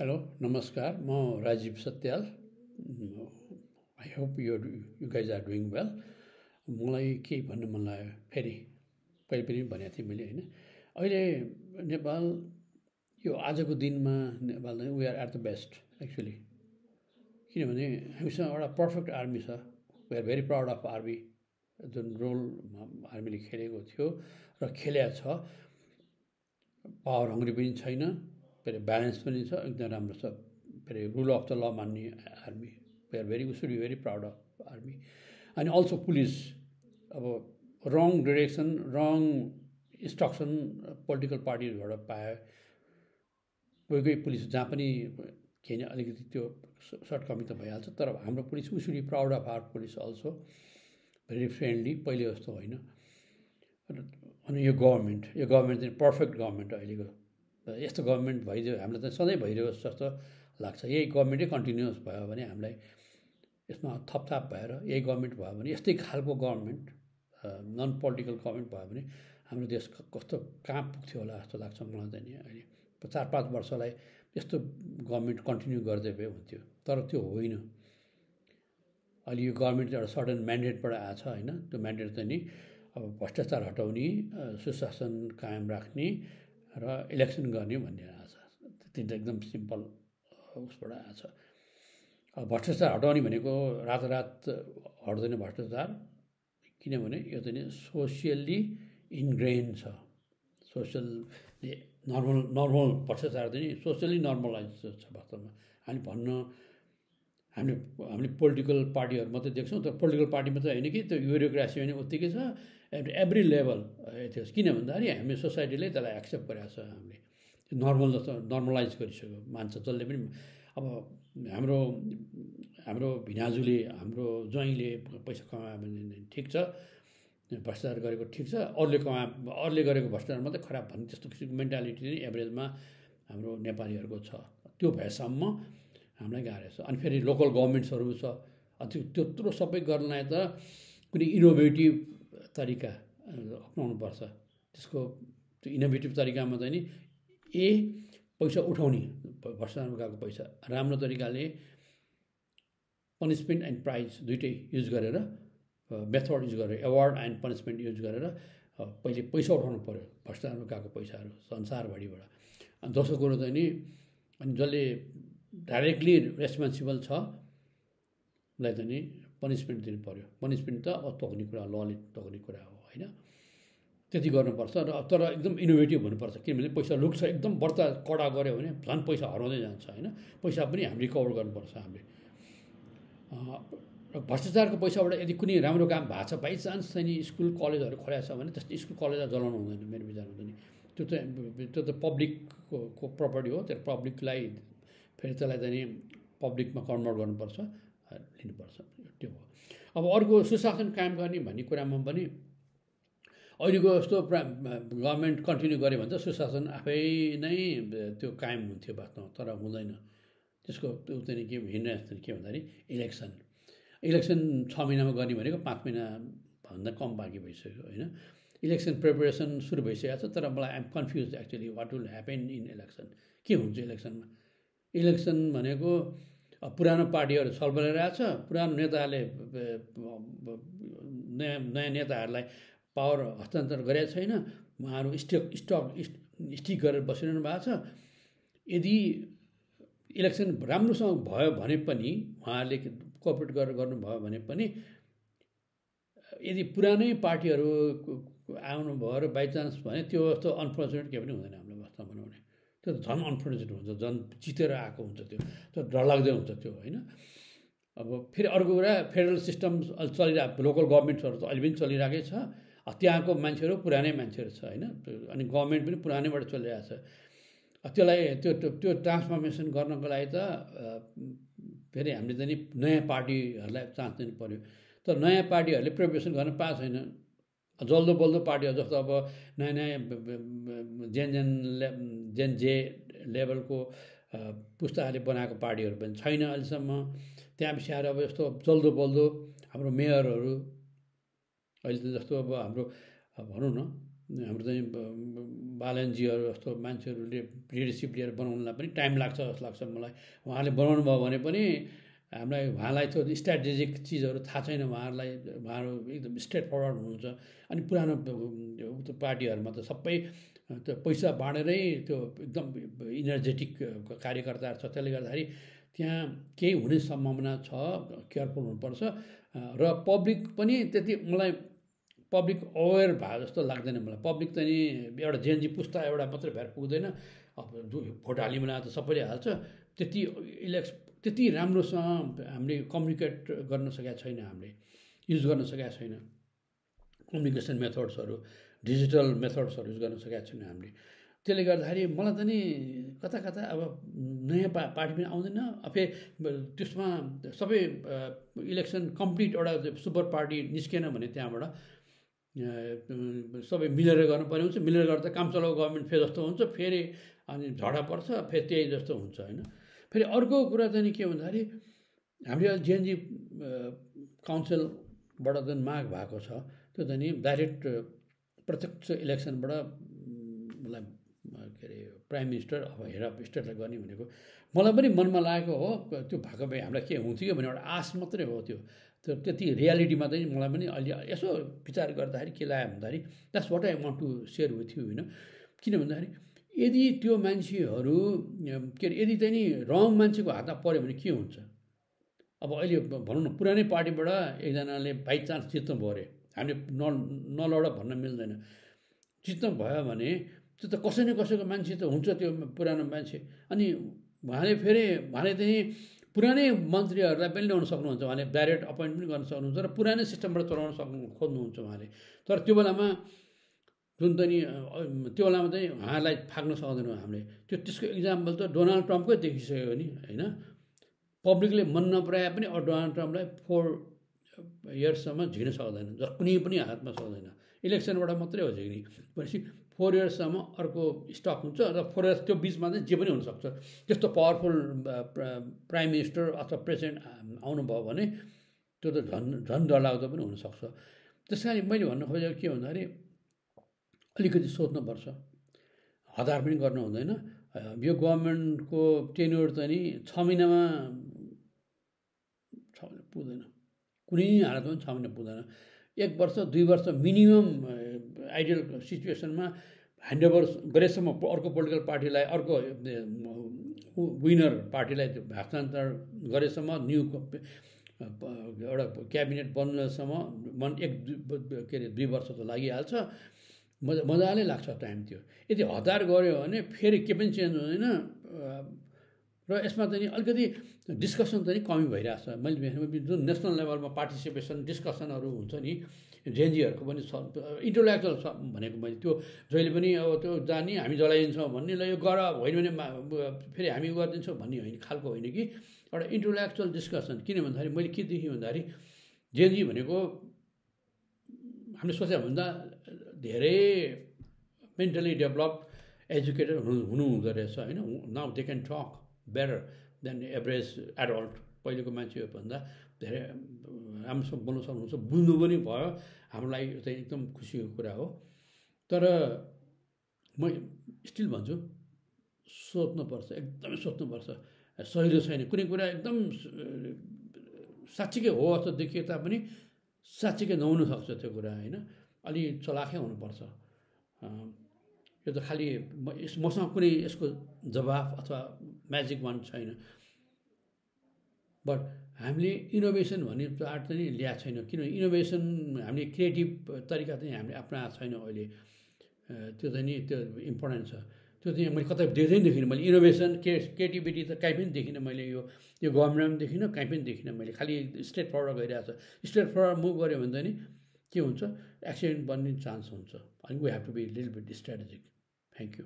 Hello नमस्कार म Rajiv Satyal I hope you guys are doing well मलाई के भन्नु मन लाग्यो फेरि पहिले पनि भनेको थिएँ मैले होइन अहिले नेपाल यो आजको दिनमा Nepal we are at the best actually किनभने हामीसँग एउटा पर्फेक्ट आर्मी छ we are very proud of army जुन रोल आर्मीले खेलेको थियो र खेलेको छ पावर हङ्ग्री पनि छैन फेरि ब्यालेन्स पनि छ एकदम राम्रो छ फेरि रुल अफ द ल मान्ने army we are very we should be very proud of army अनि अल्सो पुलिस अब wrong direction wrong instruction political पार्टीहरूबाट पायो कोही कोही पुलिस जहाँ पनि के भने अलिकति त्यो सर्टकमी त भइहाल्छ तर हाम्रो police we should be proud of our police also very friendly पहिले जस्तो होइन अनि यो गभर्मेन्ट चाहिँ पर्फेक्ट गभर्मेन्ट अहिलेको यस्तो गभर्मेन्ट भइदियो हामीलाई त सधैँ भइदियो जस्तो लाग्छ यही गभर्मेन्टै कन्टिन्युस भयो भने हामीलाई यसमा थपथाप भएर यही गभर्मेन्ट भयो भने यस्तै खालको गभर्मेन्ट नन पोलिटिकल गभर्मेन्ट भयो भने हाम्रो देश कस्तो कहाँ पुग्थ्यो होला जस्तो लाग्छ मलाई त नि अहिले 4-5 वर्षलाई यस्तो गभर्मेन्ट कन्टिन्यू गर्दै भए हुन्थ्यो तर त्यो होइन अहिले यो गभर्मेन्ट एउटा सडन म्यान्डेटबाट आएको छ होइन त्यो म्यान्डेट चाहिँ नि अब भ्रष्टाचार हटाउने सुशासन कायम राख्ने र इलेक्सन गर्ने भन्ने आएको छ तिनवटा एकदम सिम्पल उसबाट आएको छ अब भ्रष्टाचार हटाउने भनेको रातारात हट्दैन भ्रष्टाचार किनभने यो चाहिँ सोसियल्ली इन्ग्रेन छ सोसियलले नर्मल भ्रष्टाचार चाहिँ सोसियली नर्मलाइज छ वास्तवमा हामीले पोलिटिकल पार्टीहरू मात्रै देख्छौँ तर पोलिटिकल पार्टी मात्रै होइन कि त्यो ब्युरोक्रेसी पनि उत्तिकै छ एभ्री लेभल थियो किन भन्दाखेरि हामी सोसाइटीले त्यसलाई एक्सेप्ट गरेको छ हामीले नर्मल जस्तो नर्मलाइज गरिसक्यो मान्छ जसले पनि अब हाम्रो भिनाजुले हाम्रो ज्वाइँले पैसा कमायो भने ठिक छ भ्रष्टाचार गरेको ठिक छ अरूले गरेको भ्रष्टाचार मात्रै खराब भन्ने त्यस्तो किसिमको मेन्टालिटी नै एभरेजमा हाम्रो नेपालीहरूको छ त्यो भएसम्म हामीलाई गाह्रो छ अनि फेरि लोकल गभर्मेन्ट्सहरू छ त्यत्रो सबै गर्नलाई त कुनै इनोभेटिभ तरिका अप्नाउनुपर्छ त्यसको त्यो इनोभेटिभ तरिकामा चाहिँ नि पैसा उठाउने भ्रष्टाचारमा गएको पैसा राम्रो तरिकाले पनिसमेन्ट एन्ड प्राइज दुइटै युज गरेर मेथड युज गरेर एवार्ड एन्ड पनिसमेन्ट युज गरेर पहिले पैसा उठाउनु पऱ्यो भ्रष्टाचारमा गएको पैसाहरू संसारभरिबाट अनि दोस्रो कुरो चाहिँ नि अनि जसले डाइरेक्टली रेस्पोन्सिबल छ उसलाई चाहिँ नि पनिसमेन्ट दिनु पऱ्यो पनिसमेन्ट त अब तोक्ने कुरा लले तोक्ने कुरा हो होइन त्यति गर्नुपर्छ र तर एकदम इनोभेटिभ हुनुपर्छ किनभने पैसा लुक्छ एकदम बढ्ता कडा गऱ्यो भने झन् पैसा हराउँदै जान्छ होइन पैसा पनि हामी रिकभर गर्नुपर्छ हामीले भ्रष्टाचारको पैसाबाट यदि कुनै राम्रो काम भएको छ बाइचान्स चाहिँ स्कुल कलेजहरू खोलेको छ भने त्यस्तो स्कुल कलेजलाई जलाउनु हुँदैन मेरो विचारमा चाहिँ त्यो त पब्लिकको प्रपर्टी हो त्यो पब्लिकलाई फेरि त्यसलाई चाहिँ पब्लिकमा कन्भर्ट गर्नुपर्छ लिनुपर्छ त्यो हो अब अर्को सुशासन कायम गर्ने भन्ने कुरामा पनि अहिलेको जस्तो गभर्मेन्ट कन्टिन्यू गर्यो भने त सुशासन आफै नै त्यो कायम हुन्थ्यो वास्तवमा तर हुँदैन त्यसको त्यो चाहिँ के हिँड्ने के भन्दाखेरि इलेक्सन 6 महिनामा गर्ने भनेको 5 महिनाभन्दा कम बाँकी भइसक्यो होइन इलेक्सन प्रिपरेसन सुरु भइसकेको छ तर मलाई I'm confuse actually what will happen in election के हुन्छ इलेक्सनमा इलेक्सन भनेको पुरानो पार्टीहरू छलफल गरिरहेको छ पुरानो नेताहरूले नयाँ नेताहरूलाई पावर हस्तान्तरण गरेको छैन उहाँहरू स्टिक गरेर बसिरहनु भएको छ यदि इलेक्सन राम्रोसँग भयो भने पनि उहाँहरूले कोअपरेट गरेर गर्नुभयो भने पनि यदि पुरानै पार्टीहरू आउनुभयो र बाइचान्स भने त्यो जस्तो अनफर्चुनेट केही पनि हुँदैन हाम्रो वास्तवमा भने त्यो झन् अनफर्चुनेट हुन्छ झन् जितेर आएको हुन्छ त्यो डरलाग्दै हुन्छ त्यो होइन अब फेरि अर्को कुरा फेडरल सिस्टम चलिरहेको लोकल गभर्मेन्ट्सहरू त अहिले पनि चलिरहेकै छ त्यहाँको मान्छेहरू पुरानै मान्छेहरू छ होइन अनि गभर्मेन्ट पनि पुरानैबाट चलिरहेको छ त्यसलाई त्यो ट्रान्सफर्मेसन गर्नको लागि त फेरि हामीले चाहिँ नि नयाँ पार्टीहरूलाई चान्स दिनु पऱ्यो तर नयाँ पार्टीहरूले प्रिपरेसन गर्न पाएको छैन जल्दो बल्दो पार्टीहरू जस्तो अब नयाँ जेन जे लेभलको पुस्ताहरूले बनाएको पार्टीहरू पनि छैन अहिलेसम्म त्यहाँ पछि आएर अब यस्तो जल्दो बल्दो हाम्रो मेयरहरू अहिले त जस्तो अब हाम्रो भनौँ न हाम्रो चाहिँ बालनजीहरू जस्तो मान्छेहरूले लिडरसिप लिएर बनाउनलाई पनि टाइम लाग्छ जस्तो लाग्छ मलाई। उहाँहरूले बनाउनु भयो भने पनि उहाँलाई त्यो स्ट्राटेजिक चिजहरू थाहा छैन उहाँहरू एकदम स्ट्रेट फरवर्ड हुनुहुन्छ। अनि पुरानो पार्टीहरूमा त सबै त्यो पैसा बाँडेरै त्यो एकदम इनर्जेटिक कार्यकर्ताहरू छ। त्यसले गर्दाखेरि त्यहाँ केही हुने सम्भावना छ, केयरफुल हुनुपर्छ। र पब्लिक पनि त्यति मलाई पब्लिक अवेर भए जस्तो लाग्दैन मलाई। पब्लिक त नि एउटा जेएनजी पुस्ता एउटा मात्रै भएर पुग्दैन। अब भोट हाल्ने बेला त सबैले हाल्छ। त्यति राम्रोसँग हामीले कम्युनिकेट गर्न सकेका छैन, हामीले युज गर्न सकेका छैन। कम्युनिकेसन मेथड्सहरू, डिजिटल मेथड्सहरू युज गर्न सकेका छैन हामीले। त्यसले गर्दाखेरि मलाई त नि कता कता अब नयाँ पार्टी पनि आउँदैन। फेरि त्यसमा सबै इलेक्सन कम्प्लिट एउटा सुपर पार्टी निस्केन भने त्यहाँबाट सबै मिलेर गर्नुपर्ने हुन्छ। मिलेर गर्दा काम चलाउ गभर्मेन्ट फेरि जस्तो हुन्छ, फेरि अनि झगडा पर्छ, फेरि त्यही जस्तो हुन्छ होइन। फेरि अर्को कुरा चाहिँ के भन्दाखेरि हामीले जेएनजी काउन्सिलबाट जुन माग भएको छ त्यो चाहिँ नि डाइरेक्ट प्रत्यक्ष इलेक्सनबाट मलाई के अरे प्राइम मिनिस्टर अब हेड अफ स्टेटलाई गर्ने भनेको मलाई पनि मनमा लागेको हो। त्यो भएको भए हामीलाई के हुन्थ्यो भन्ने एउटा आश मात्रै हो। त्यो त्यति रियालिटीमा चाहिँ मलाई पनि अहिले यसो विचार गर्दाखेरि के लाग्यो भन्दाखेरि that's what I want to share with you होइन। किन भन्दाखेरि यदि त्यो मान्छेहरू के अरे यदि चाहिँ नि रङ मान्छेको हातमा पऱ्यो भने के हुन्छ। अब अहिले भनौँ न पुरानै पार्टीबाट एकजनाले बाई चान्स जित्नु भयो अरे, हामीले नलड भन्न मिल्दैन। जित्नु भयो भने त्यो त कसै न कसैको मान्छे त हुन्छ, त्यो पुरानो मान्छे। अनि उहाँले चाहिँ पुरानै मन्त्रीहरूलाई पनि ल्याउन सक्नुहुन्छ, उहाँले डाइरेक्ट अपोइन्ट पनि गर्न सक्नुहुन्छ र पुरानै सिस्टमबाट चलाउन खोज्नुहुन्छ उहाँले। तर त्यो बेलामा जुन त नि त्यो बेलामा चाहिँ उहाँलाई फाक्न सक्दैनौँ हामीले। त्यसको इक्जाम्पल त डोनाल्ड ट्रम्पकै देखिसक्यो नि होइन। पब्लिकले मन नपराए पनि डोनाल्ड ट्रम्पलाई 4 इयर्ससम्म झिक्न सक्दैन, कुनै पनि हातमा सक्दैन। इलेक्सनबाट मात्रै हो झिक्ने। भनेपछि 4 इयर्ससम्म अर्को स्टक हुन्छ र 4 इयर्स त्यो बिचमा चाहिँ जे पनि हुनसक्छ। त्यस्तो पावरफुल प्राइम मिनिस्टर अथवा प्रेसिडेन्ट आउनुभयो भने त्यो त झन् डरलाग्दो पनि हुनसक्छ। त्यस कारण मैले भन्नु खोजेको के भन्दाखेरि अलिकति सोच्नुपर्छ, हतार पनि गर्नु हुँदैन। यो गभर्मेन्टको टेन्योर त नि 6 महिनामा पुग्दैन, कुनै हालतमा 6 महिना पुग्दैन। 1 वर्ष 2 वर्ष मिनिमम आइडियल सिचुएसनमा ह्यान्डओभर गरेसम्म अर्को पोलिटिकल पार्टीलाई, अर्को विनर पार्टीलाई त्यो हस्तान्तरण गरेसम्म, न्यू एउटा क्याबिनेट बन्नसम्म 2 वर्ष त लागिहाल्छ। मजाले लाग्छ टाइम त्यो। यदि हतार गऱ्यो भने फेरि के पनि चेन्ज हुँदैन। र यसमा चाहिँ अलिकति डिस्कसन चाहिँ कमी भइरहेछ। मैले जुन नेसनल लेभलमा पार्टिसिपेसन डिस्कसनहरू हुन्छ नि जेएनजीहरूको पनि इन्टलेक्चुअल भनेको मैले त्यो जहिले पनि अब त्यो जाने हामी जलाइदिन्छौँ भन्ने ल यो गर होइन भने फेरि हामी गरिदिन्छौँ भन्ने होइन खालको होइन कि एउटा इन्टलेक्चुअल डिस्कसन। किन भन्दाखेरि मैले के देखेँ भन्दाखेरि जेएनजी भनेको हामीले सोचे भन्दा धेरै मेन्टली डेभलप्ड एजुकेटेड हुनुहुँदो रहेछ होइन। Now they can talk better than average adult. पहिलेको मान्छेहरूभन्दा धेरै राम्रोसँग बोल्न सक्नुहुन्छ, बुझ्नु पनि भयो। हाम्रो लागि चाहिँ एकदम खुसीको कुरा हो। तर म स्टिल भन्छु सोच्नुपर्छ, एकदमै सोच्नुपर्छ। सहिलो छैन कुनै कुरा, एकदम साँच्चीकै हो जस्तो देखिए तापनि साँच्चीकै नहुनसक्छ त्यो कुरा होइन। अलि चलाखै हुनुपर्छ। यो त खालि मसँग कुनै यसको जवाफ अथवा म्याजिक वान छैन। बट हामीले इनोभेसन भन्ने चार्ट चाहिँ ल्याएको छैन। किनभने इनोभेसन हामीले क्रिएटिभ तरिका चाहिँ हामीले अपनाएको छैन अहिले। त्यो चाहिँ नि त्यो इम्पोर्टेन्ट छ। त्यो चाहिँ मैले कतै देख्दै देखिनँ। मैले इनोभेसन क्रिएटिभिटी त कहीँ पनि देखिनँ मैले। यो गभर्मेन्टमा पनि देखिनँ, कहीँ पनि देखिनँ मैले। खालि स्ट्रेट फरवर्ड गइरहेको छ। स्ट्रेट फरवर्ड मुभ गऱ्यो भने चाहिँ नि के हुन्छ, एक्सिडेन्ट बन्ने चान्स हुन्छ। अनि we have to be little bit strategic. Thank you.